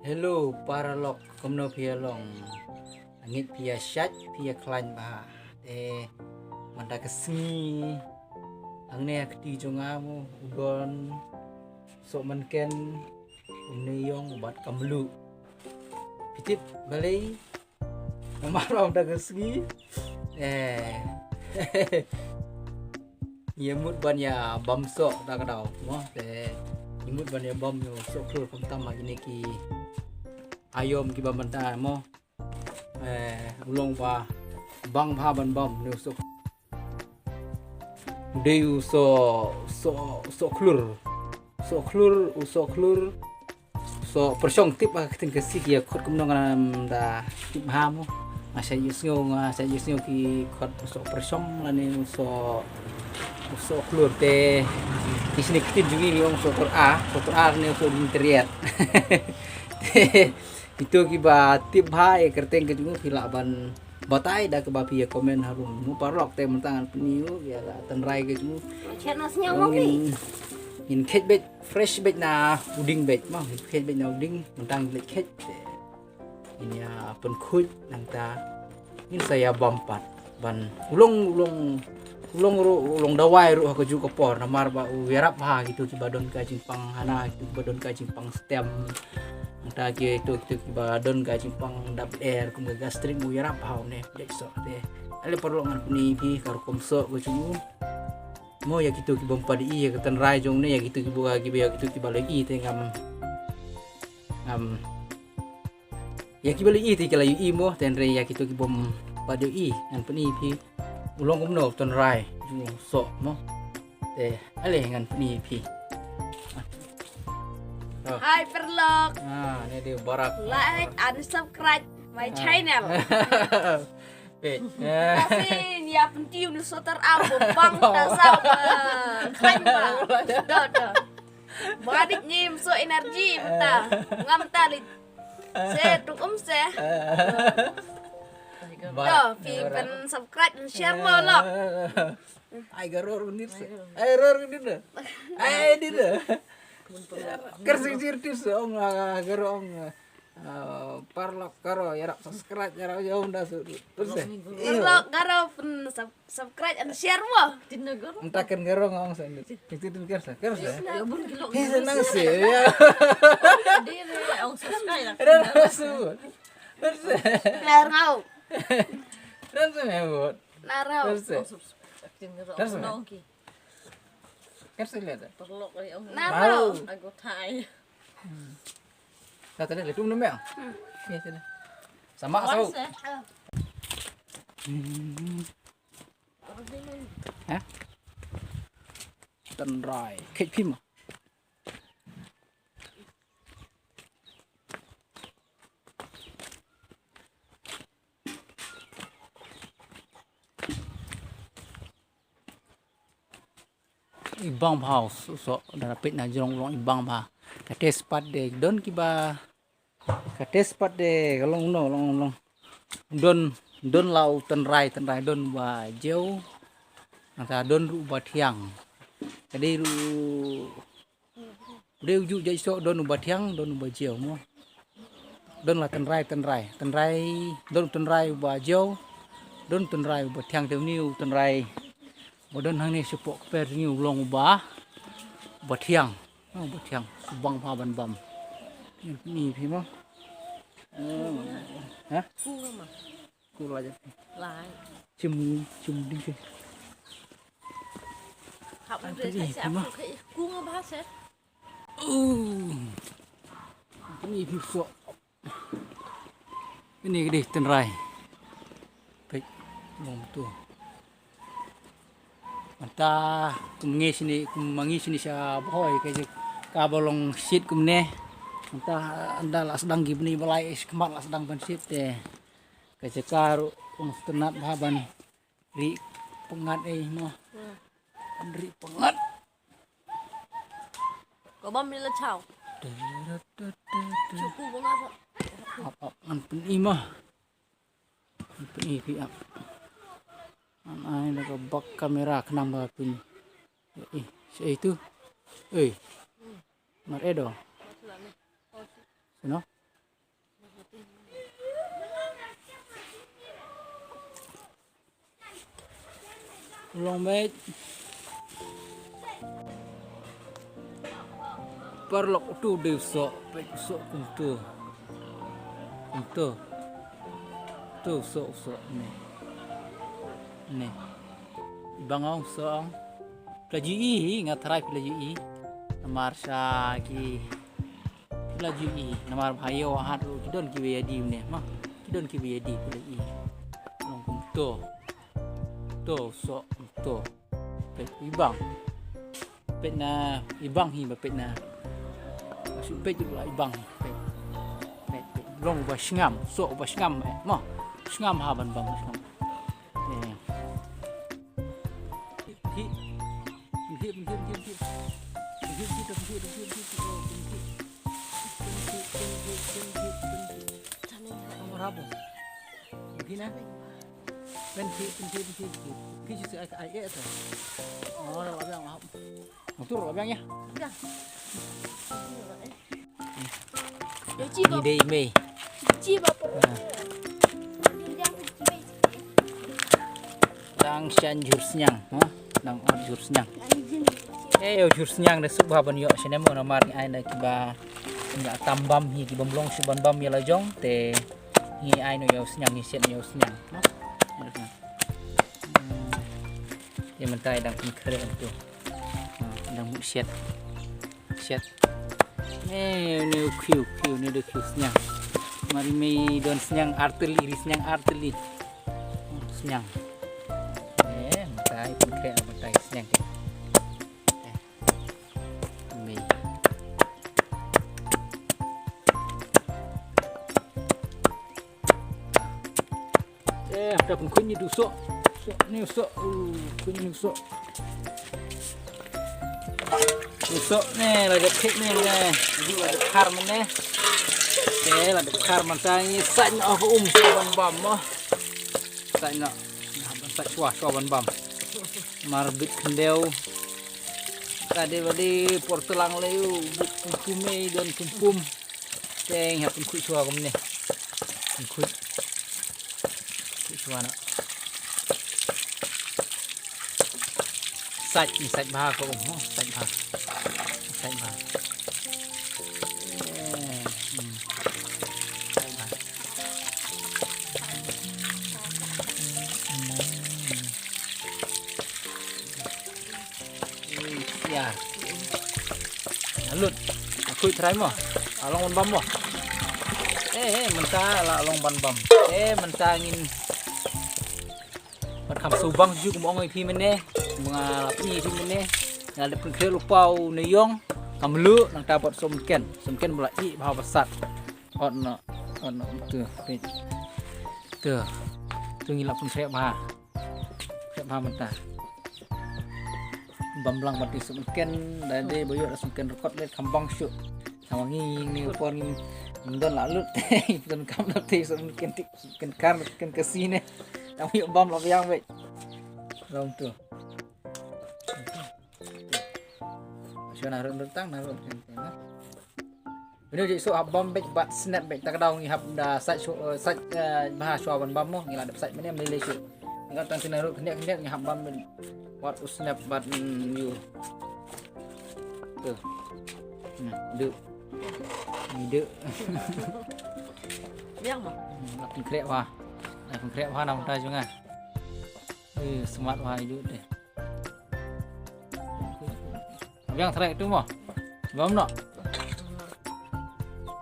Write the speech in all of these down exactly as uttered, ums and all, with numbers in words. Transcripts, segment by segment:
Hello paralok, kumno phi ïa long? Ngeit phi ïa shait, phi ïa khlaiñ bha. Te mynta ka sngi hangne ha kti jong nga mo u don soh mynken, u neiïong bad ka mluh. Phi tip balei? Namar ba mynta ka sngi, eh, ngi mut ban ïa bam soh da ka daw mo, te ngi mut ban ïa bam ïa u soh khlur khamtam ha kine ki aïom kiba mynta mo. Eh, u long ba bang bha ban bam ne u soh. Dei u soh, soh, soh khlur. Soh khlur, u soh khlur. Soh pyrshong, tip ba ka ktien Khasi ki ïa khot kumno, ngam da tip bha mo. Nga shait ïohsngew, nga shait ïohsngew ki khot u soh pyrshong lane u soh, u soh khlur, te ki shane ki ktien jong ngi ngi ong soh tur a, soh tur a ne u soh ding triat. Te kito kiba tip bha ïa ka kyrteng ka jong u phi lah ban batai da kaba phi ïa comment harum. Mo paralok, te mynta ngan pyni ïa ka tynrai ka jong u. Chet na sñiaw mo ki. Ngin, ngin khet beit, fresh beit na u ding beit mo. Ngin khet beit na u ding, mynta ngin leit khet. Te ngin ïa pynkhuid nangta ngin sa ïa bam pat. Ban u long, u long, u long ruh, u long dawai ruh ha kajuh ka por, namar ba u ïarap ha kito kiba don ka jingpang hana, kito kiba don ka jingpang stem. Nangta kito, kito kiba don ka jingpang dap er kum ka gastric, u ïarap ha une. Dei soh te. Ale paralok, ngan pyni phi ka rukom soh ka jong u. Mo ïa kito kibym pat ïohi ïa ka tynrai jong une, ïa kito kiba, kiba, ïa kito kiba la ïohi te ngam, ngam, ïa kiba la ïohi te ki la ïohi mo, te hynrei ïa kito kibym pat ïohi ngan pyni phi u long kumno u tynrai jong u soh mo. Te ale ngan pyni phi. Oh. Hi paralok. Ah, ne dei barak. Like and subscribe my channel. Peit. Tasin ïa pyntiu ni sotar am bang ta sa ba khlaiñ ba. Do do. Ba dik ni so energy mynta. Ngam ta lik. Se tuk um se. Do phi pyn subscribe and share mo lok. Ai garor menit se. Ai ror menit. Ai dit. Ker sing sir tis ong, ah, garor ong. Ah, paralok garo, ïarap subscribe, ïarap ïa um da su. Terus eh. Paralok garo pyn sub-, subscribe and share mo. Entaken garo ngong sen. Kita tin ker sa, ker sa. Hi senang sih ya. Dia ong subscribe. Ada su. Terus eh. Lar ngau. Terus eh, bot. Lar ngau. Terus eh. Terus eh. Ker sa lihat. Paralok ong. Lar ngau. Aku thai. Kata dia, dia tu minum ya? Ni sini. Sama satu. Ha? Tynrai. Kek phi mo. I bang bha u soh, soh da peit na jrong u long i bang bha. Ka test pat de don kiba, ka test pat de ka long no, long, long. Don, don la u tynrai, tynrai don ba jew. Nangta don ruh ba thiang. Ka dei ruh Dei u juh jait soh, don uba thiang, don uba jew mo. Don la tynrai, tynrai. Tynrai, don tynrai uba jew, don tynrai uba thiang, te uni u tynrai ba don hangne shapoh kper ni u long uba, uba thiang. Uba thiang, u bang bha ban bam. Ni phi mo. Ha? Ku la jap. Lai. Chim, chim ding ke. Hap. Ai, dre phi, sa phi, ku nga ba se. Oh. Ni phi soh. Ini ke dei tynrai. Peit long tu. Mynta kum ngi shini, kum ma ngi shini sha Bhoi ka jaka ba long shit kumne. Mynta ynda la sdang ki bnai ba lai, eh, khmat la sdang ban shit te. Ka jaka ruh ong sngewtynnat bha ban rieh pyngngad ei mo. Hmm. Ban rieh pyngngad. Ko bam ni la chaw. Chuku bama sa. Ap, ap, ngan pyni mo. Ngan pyni phi ap. Ngan ai na ka bak kamera khnang ba phin. Eh, sa ei tu. Eh. Mar edo. Sino? Long beit. Paralok, utu u dei u soh, peit u soh kumtu. Kumtu. Tu u soh, u soh ne. Ne. Bang ong u soh ong. Phi la ju ïohi, nga tharai phi la ju ïohi. Namar sha ki. Phi la ju ïohi, namar ba ha ïew ha hat ruh ki don kiba ïa die ne, ma. Ki don kiba ïa die, phi la ïohi. Long kumto. To u soh, to. Peit i bang. Peit na i bang hi ba peit na. Shu peit ruh i bang hi. Peit. Peit, peit. Long ba sngam, soh ba sngam, eh, ma. Sngam ha ban bam sngam. Eh. Hi. Hi, hi, hi, hi, hi. Hi, hi, hi, hi, hi, hi, hi, hi. Oh, hi, hi. Hi, hi, hi, hi, hi, hi, hi. Hi, hi. Hi, hi. Hi, hi. Hi, hi. Hi, hi, hi, hi, hi. Oh, la biang, la. Motor la biang ïa. Dah. Ni dei i mei. Dang shan jhur sniang, ha? Dang ot jhur sniang. Eh, ïoh jhur sniang da suk bha ban ïoh shane mo, namar ngi ai na kiba ngi tam bam hi, ki bym long shuh ban bam ïa la jong te ngi ai noh ïa u sniang, ngi siat noh ïa u sniang, ha? Hmm. Ïa mynta i dang pynkhreh tu. Ha, dang mut siat. Siat. Eh, une u khiew, khiew, une u da khiew sniang. Mar i mei don sniang ar tylli, ri sniang ar tylli. Sniang. Eh, mynta i pynkhreh mynta i sniang. Eh. Mei. Eh, da pynkhuid ni u soh. Soh, ni u soh. Uh, khuid ni u soh. Ni u soh ne, la dep khuid ne, ne. Ju la dep khar ne. Te la dep khar mynta ngi sait noh ka um shuwa ban bam mo. Sait noh. Sait shuwa, shuwa ban bam. Mar bit khyndew. Ka dei ba dei por tlang lei u bit pum pum ei don pum pum. Teng ha pynkhuid shuwa kumne. Pynkhuid. Khuid shuwa noh. Sait, sait bha ka um, sait bha. Sait bha. Eh, hmm. Sait bha. Hmm. Ui, sia. Lut. Khuid trai mo. Along ban bam mo. Eh, eh, mynta la long ban bam. Eh, mynta ngin. Mat kham shu bang ju kum ong ïa phi mynne. Mynga la phi mynne. Nga dep pynkhreh lypa u ne ïong. Kam lu nangta bad sumken. Sumken ba la i bha ba sat. Ot noh, ot noh tu. Tu. Tu ngi la pynkhreh bha. Khreh bha mynta. Bam lang bad i sumken, da dei ba ïoh da sumken rekot le kham bang shuh. Tang ngi ngi por ngi don la lut. Don kam la te sumken tik, sumken kar, sumken kasi ne. Tang ïoh bam la biang beit. Long tu. Shu na run run tang na run. Bynta ju shu hap bam beit bad snap beit, ta ka daw ngi hap da sait shu, eh, sait, eh, bha shuwa ban bam mo, ngi la dep sait mynne mynne shu. Ngi la tang shu na rut khyndiat khyndiat ngi hap bam beit. Wat u snap bad, mm, ïu. Tu. Nah, du. Ngi du. Biang mo. Hmm, la pynkhreh bha. La pynkhreh bha na mynta jong nga. Eh, smat bha i du te. Biang trai tu mo. Bam noh.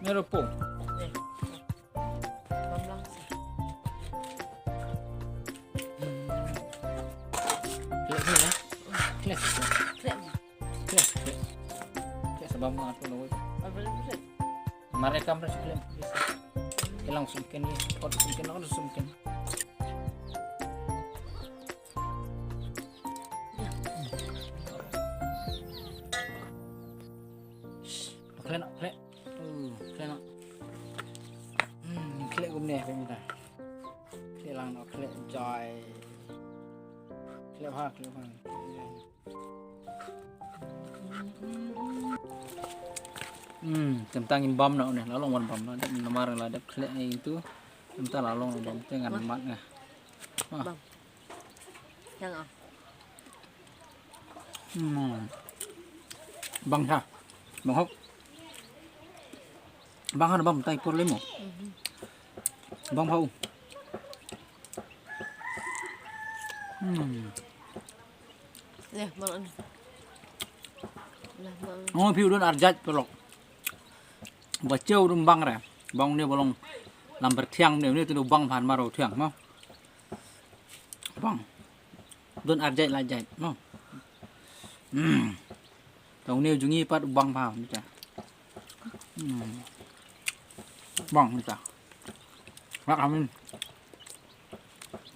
Ni ruh pung. Eh. Bam lang sa. Klik ni ya. Klik. Klik. Klik. Klik sebab mak aku lawan. Apa lagi klik? Mari kam dah klik. Hilang sumken ni. Kot sumken, kot sumken. Khleh noh, khleh. Uh, khleh noh. Hmm, khleh kumne, kumne. Khleh lang noh, khleh jai. Khleh ha, khleh ha. Hmm, tentang in bam noh ne, la long wan bam noh, dep namar la dep khleh ne itu. Tentang la long bam te ngan mat nga. Wah. Bam. Yang ah. Hmm. Bang ha. Bang hok. Bang ha bang tai por lemo. Bang hau. Hmm. Leh, bang. Leh, bang. Ngo phi u don arjat pelok. Ba cheu dum bang re. Bang ne bolong lamber thiang ne ne tu bang phan maro thiang mo. Bang. Don arjat la jat mo. Hmm. Tong ne jungi pat bang pha ni ta. Hmm. Bang ni ta. Mak amin.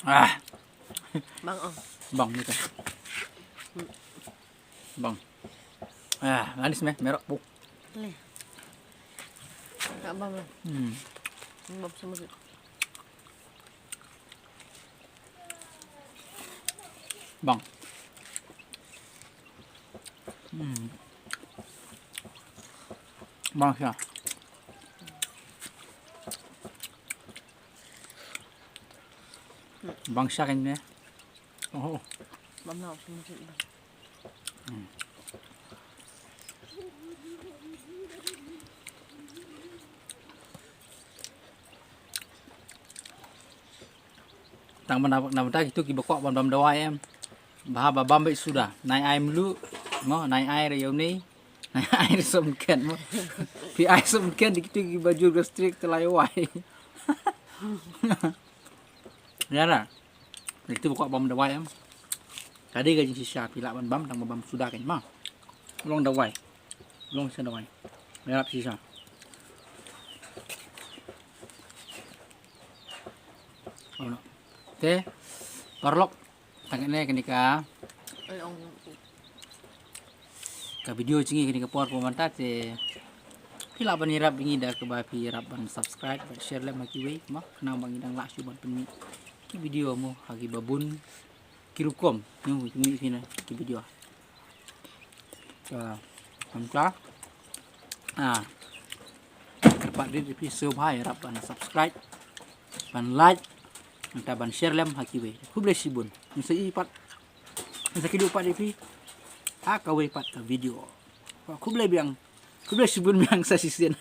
Ah. Bang ong. Bang ni ta. Bang. Ah, manis meh, merok bu. Leh. Tak bang lah. Hmm. Bang sama tu. Bang. Hmm. Bang sha. Bang sha kan ne. Oh. Bang nak sama tu. Tang ban na bynta kitu kiba kwah ban bam dawai em. Bha ba bam beit suda. Nai ai mlu. Mo nai ai re yom ni. Nai ai re som ken mo. Phi ai som ken di kitu kiba jur gastric te lai wai. Ya na. Di kitu ba kwah bam dawai em. Ka dei ka jingshisha phi lah ban bam tang ba bam suda ken ma. Long dawai. Long sha dawai. Yarap shisha. Te paralok, tang ne kane ka Oi ong. ka video jong ngi kane ka por ba mynta te phi lah ban ïarap ngi da kaba phi ïarap ban subscribe, ban share lem ha kiwei ma khnang ba ngi dang lah shuh ban pynmih ki video mo ha kiba bun ki rukom. Ngi pynmih phi na ki video. Ka mynta ah kyrpad rit ïa phi sngewbha ïarap ban subscribe, ban like, nangta ban share lem ha kiwei. Khublei shibun. Ngin sa ïohi pat, ngin sa kiew pat ïa phi ha kawei pat ka video. Khublei biang. Khublei shibun biang sa shisien.